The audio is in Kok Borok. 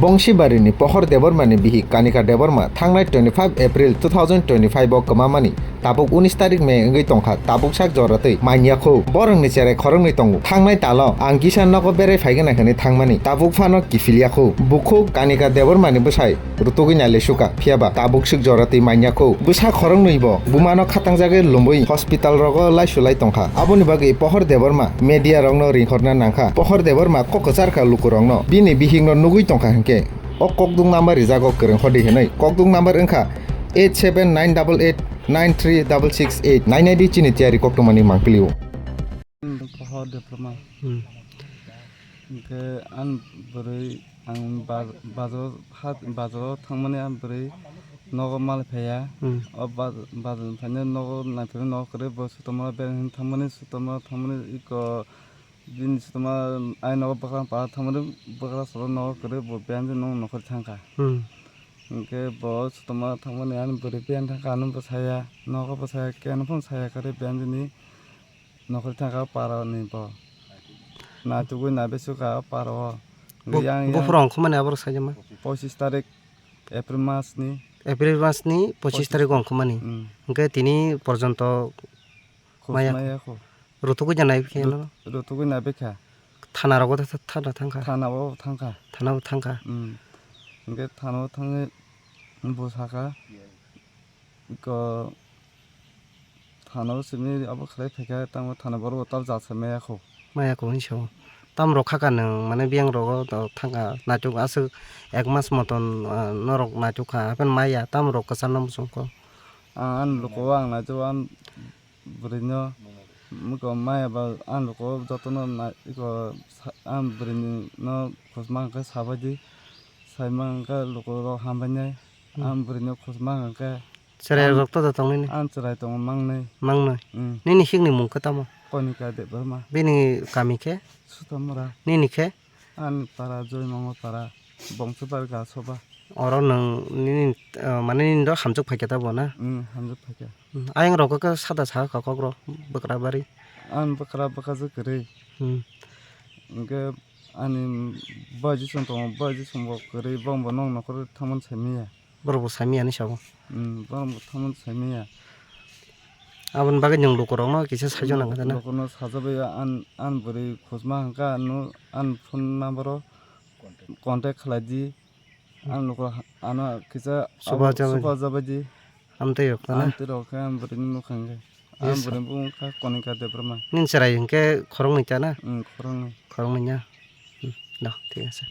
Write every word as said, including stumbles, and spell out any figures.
Bongsibarini Pohor Debbarmani bihik Kanika Debbarma thangnai twenty five April two thousand twenty five o kwmamani tabuk unis tarik May wngwi tongkha, tabuk sak joratwi manyakhu. Borokni cherai khoroknwi tongo. Thangnai talo ang kisa nogo berai phaigwna hwnwi thangmani, tabuk phano kiphilyakhw. Bukhuk Kanika Debbarmani bwsai rutugwi nailai suka, phiyaba tabuk swk joratwi manyakhu. Bwsa khoroknwibo bumano khatangjagwi lumwi hospital rogo laisulai tongkha. Aboni bagwi Pohor Debbarma media rokno ringhorna nangkha. Pohor Debbarma kok kwcharkha lukurokno, bini bihikno nugwi tongkha hinkhe o kokduk number rijago kwrwng hodi hinwi. Kokduk number wngkha eight seven nine double eight nine three double six eight. Nainai di chini tiyari koktwmani mangpili o. Pohor Debbarma. Hmm. Hinkhe ang bwrwi ang ba-, bazar hat, bazaro thangmani ang bwrwi nogo mal phaiya. Hmm. O ba-, bazar phaina nogo naithani nogo kwrwi bo sutama bereng hin thangmani, sutama thangmani iko bini sutama ai nogo bwkra para thangmani bwkra salo nogo kwrwi bo biyang nung nokhor thangkha. Hmm. Hinkhe bo sutama thangmani ang bwrwi biyang thangkha ano bwsaya nogo bwsaya keno phano saya kwrwi biyang ni. Nokhorwi thangkha para ni bo. Naitugwi naibe sukha para o. Bo-, yang, yang buphuru ongkhormani aborok saijama? Pochis tarik April mas ni. April mas ni pochis tarik ongkhormani. Mm. Hwnkhe tini porjonto maya. Khosmaya kho. Rutugwi ja naibe khe. Rut-, ano? Rutugwi naibe kha. Thana rogo tha-, tha-, thana thangkha. Thana o thangkha. Thana o thangkha. Mm. Hwnkhe thana o thangwi bo sakha. Ko thana o simi abo khlai phaikha, tamo thana borok bo tabjak se maya kho. Maya kho hinwi sao. Tamo rok khaka nwng, mane biyang rogo to thangkha, naituk aswk ek mas moton, ah, norok naituk kha, hapheno maya, tamo rok kwchar no muchung kho. Ang ani luku o ang naituk, ang bwrwi no, muko maya ba ang luku o joto no nai-, iko sa-, ang bwrwi no khosma hwnkhe sabai di, saima hwnkhe luku rok hambai nai, hmm, ang bwrwi no khosma hwnkhe. Chwrai rok to da tongnini? Ang chwrai tongo mangnwi. Mangnwi? Mm. Nini hikni mung khe tamo? Konika Debbarma. Bini kami khe? Sutamura. Nini khe? Ani para Joymongo para, Bongsopar Gasoba. Oro nwng nini, eh, mane nini do hamjwk phaikha tabo na? Mm, hamjwk phaikha. Mm, ayang rok khe sada sakha kok rok bwkra bari? Ang bwkra bwkha je kwrwi. Mm. Hwnkhe ani bai jisung tongo, bai jisung bo kwrwi, bo bo nong nokhor thangmani saimanya. Borok bo saimanya hinwi sao. Hmm, borok bo thangmani saimanya. Aboni bagwi nwng lukurokno kisa saichung nang kha na? Lukurokno sajagwi an, an bwrwi khosma hwnkha, ano an phone number o contact khlai di. An lukurok ano kisa suba abo jabai di. Suba jabai di. Amtwi rok na? Amtwi rok khe an bwrwini mwkhang khe. Yes, sir. Ang bwrwi bumung kha Konika Debbarma. Nini chwrai hinkhe khoroknwi ta na? Hmm, khoroknwi. Khoroknwi ya? Hmm, do, thik ase.